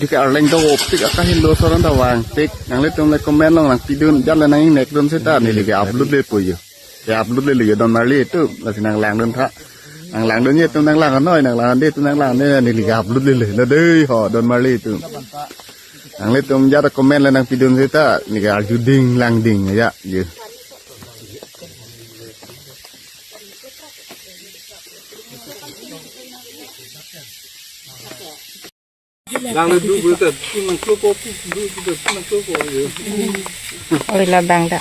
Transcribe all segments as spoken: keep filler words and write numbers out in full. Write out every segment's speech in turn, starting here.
Jike arleng dopik akahelo ason ta vangpik. Nanglitum le comment along nangpidun, jat le nang-ingnekdun seta neli ke-upload le po jo. Ke-upload le jo Don Marli atum. Lasi nanglangdun tha. Nanglangdunji atum nanglang noi, nanglangdunde atum nanglang noi, neli ke-upload le lo dei ho Don Marli atum. Nanglitum jat comment le nangpidun seta neli ke-arju ding langding ya jo. Lang le du bu te, tu nang klo po, tu du bu te, tu nang klo po, yo. Oi, labang ta.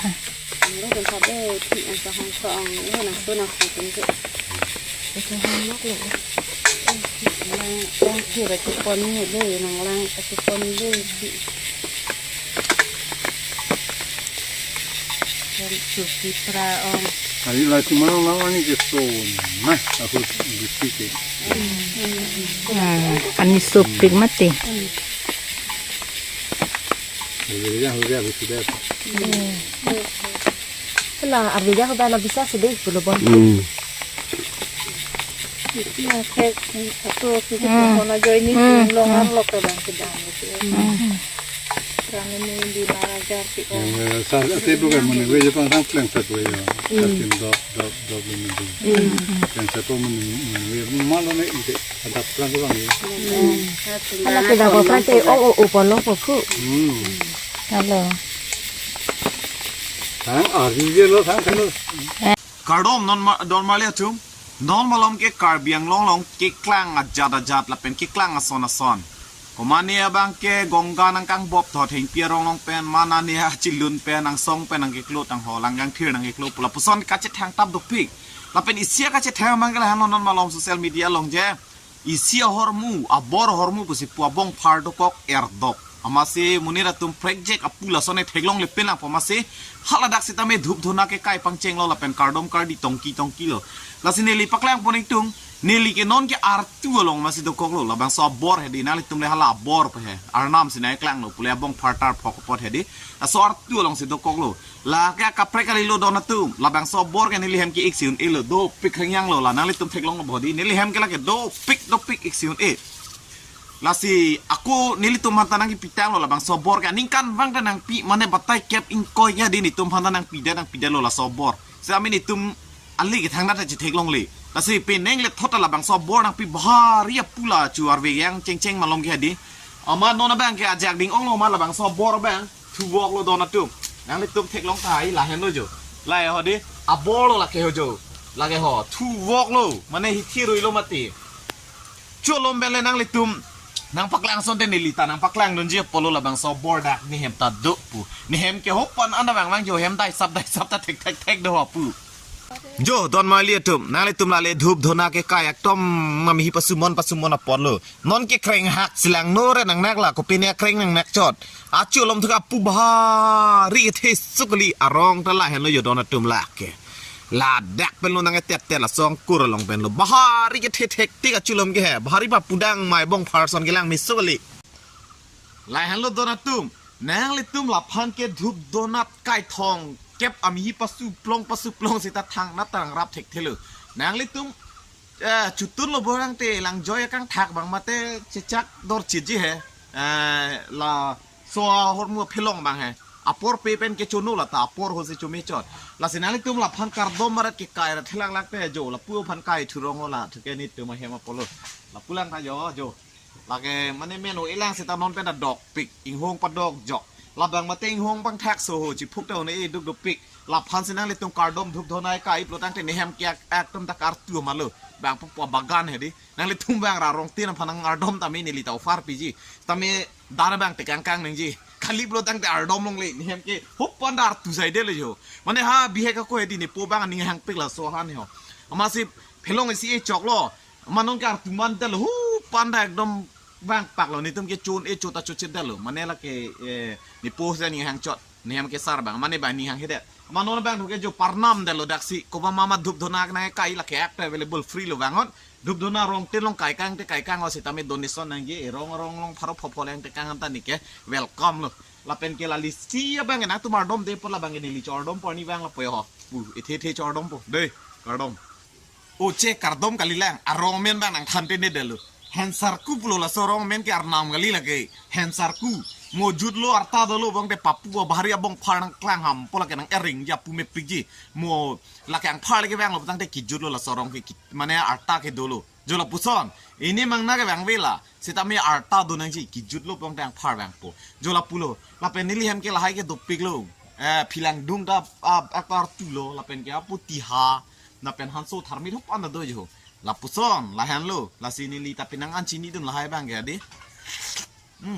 Ari la cuma lang lang ani je so. Nah, aku di sini. Hmm, ani sopik mati. Ari ya, ari ya, ari sudah. Hala, arve ja hoba na bisa sede pulo bon. Hmm. Isi na thek, satu sisi Hmm. Hona join ni Hmm. Long Hmm. Arlo ke bang ke bang gitu. Hmm. Rang ini di Marajar sih. Yang, eh, sa-, ate bukan mene, we Jepang sang pleng sat we ya. Hmm. Kasin dok, dok, dok ini di. Hmm. Yang satu mene, mene, we malu ne ide, ada perang kurang ya. Hmm. Hala ke dabo prang te o o o polo poku. Hmm. Halo. Sang ari je lo, sang kano. Kardom non ma-, Don Marli atum. Non malom ke Karbi Anglong along keklang ajat ajat lapen keklang ason ason. Komane abang ke Ganga nangkangbop thot Hengpi arong along pen, mane achilun pen, angsong pen nangkeklo, tangho lang kangthir nangkeklo pu lapuson kachethang tap dopik. Lapen isi kachethang abang ke lahenlo non malom social media along je. Isi ahormu, abor ahormu pusi pu abongphar dokok erdok. Amatsi monit atum prekjak apu lason e theklongle penang pu amatsi haladak sitame dhup dhona kekai pangchenglo lapen kardom kardi tongki tongkilo. Lasi neli paklang pon ingtung, neli ke non ke artu along amatsi dokoklo, labangso abor hedi, nanglitum le hala abor pe he. Arnam si nangklanglo, pule abongphar tarphok apot hedi. Laso artu alongsi dokoklo. Lake akaprek kalilo Don atum. Labangso abor ke neli hem ke-ik si un-elo, dopik krengyanglo, la nanglitum theklonglo bodi. Neli hem ke lake dopik, dopik ik si un-e. Lasi ako nelitum aphanta nangkepitanglo labangso abor ke. Aningkanvang ta nangpi, mane batai kep ingkoi ke hedi netum aphanta nangpidet, nangpidetlo laso abor. Seta mane netum ali ke thangnat ta chetheklongle. Lasi penang le thot ta labangso abor nangpi bahari apu la chu arve yang chengcheng malom ke hedi. Amat non abang ke ajak ding-onglo ma labangso abor abang. Thuvoklo Don atum. Nanglitum theklong tahai lahenlo jo. Lahai ho di. Abor lo lake ho jo. Lake ho. Thuvoklo. Mane hithi ruilo mati. Cholom pen le nanglitum nangpaklang asonte neli ta nangpaklangdunji apotlo labangso abor dak nehem ta do pu. Nehem ke hopan anda vangvang jo hem daisap daisap ta thekthekthek do pu. Jo, Don Marli atum, nanglitum lale dhup dhona kekai ekdom mami hi pasumon pasumon apotlo. Non ke kreng hak silang nore nangnak la, kopine kreng nangnak chot. Achu alom thuka pu bahari kethe sukli arong ta lahenlo jo Don atum lake. Ladak penlo nang etet tet la songkur along penlo. Bahari kethe thektik achu alom ke he. Bahari pa pudang mai bongphar ason kelang mi sukli. Lahenlo Don atum. Nanglitum laphan ke dhup dhona kaithong kep ami hi pasu plong pasu plong seta thangnat ta rangrap thekthelo. Nanglitum eh, chutunlo borang te lang joy akangthak abang mate chechak dorchitji he. Eh, laso ahormu aphelong abang he. Apor pe pen kechono la ta apor ho si chome chot. Lasi nanglitum laphan kardom marat kekai ra thelang lak te jo lapu aphan kai thurong ho la thuke netum ahem apotlo. Lapu lang ta jo jo. Lake mane meno elang seta non pen ta dokpik, inghong padok jok. Labang mate inghong pangthak so ho, chiphuk ta un-e duk dopik. Laphan si nanglitum kardom dhup dhona kai plo tangte nehem ke ak-, akdom ta kartu amalo. Bang pu pu bagan hedi. Nanglitum bang ra Rongtin aphan nang ardom tame neli ta offer piji. Tame dara bang tekangkang nangji. Kali plo tangte ardom longle nehem ke hopan ta artu saidetlo jo. Mane ha bihek ako hedi nepo bang aning hangpik laso ahan ho. Amatsi phelong isi e choklo. Mane non ke artu mandetlo, hopan ta ekdom vangpaklo, netum ke chun e chota chochet detlo. Mane lake, eh, nepo si aning hangchot, nehem ke sar bang, mane bang aning hanghedet. Mane non bang thuke jo parnam detlo daksi, koba mama dhup dhona nangkai lake app ta available free lo vanghon. Dhup dhona Rongtin along kaikang te kaikang ho sitame donation nangji, erong rong along pharo phopho leng tekang anta neke welcome lo. Lapen ke lali si abang nangtum ardomde apot labang ke neli chordom porni vang lapu ho. Pu, ethe ethe chordom po. Dei, kardom. O che kardom kalilang, arong amen bang nangthan te ne detlo. Hensarku pulo laso arong amen ke Arnam kali lake. Hensarku. Mo jutlo arta dolo bang te papu abahari abong phar nangklang ham. Pola ke nang ering ja pu mepikji. Mo lake angphar lake vanglo tangte kijutlo laso arong ke ki-, mane arta ke dolo. Jo lapuson. Ini mangna ke vangvela. Sitame arta do nangji kijutlo bang te angphar vangpo. Jo lapulo. Lapen neli hem ke lahai ke dopiklo. Eh, Philangdung ta, ah, akar tulo. Lapen ke apu Tiha. Lapen Hanso Tharmit hop anda do jo. Lapuson, lahenlo, lasi neli ta penang an chinidun lahai bang ke adi. Hmm,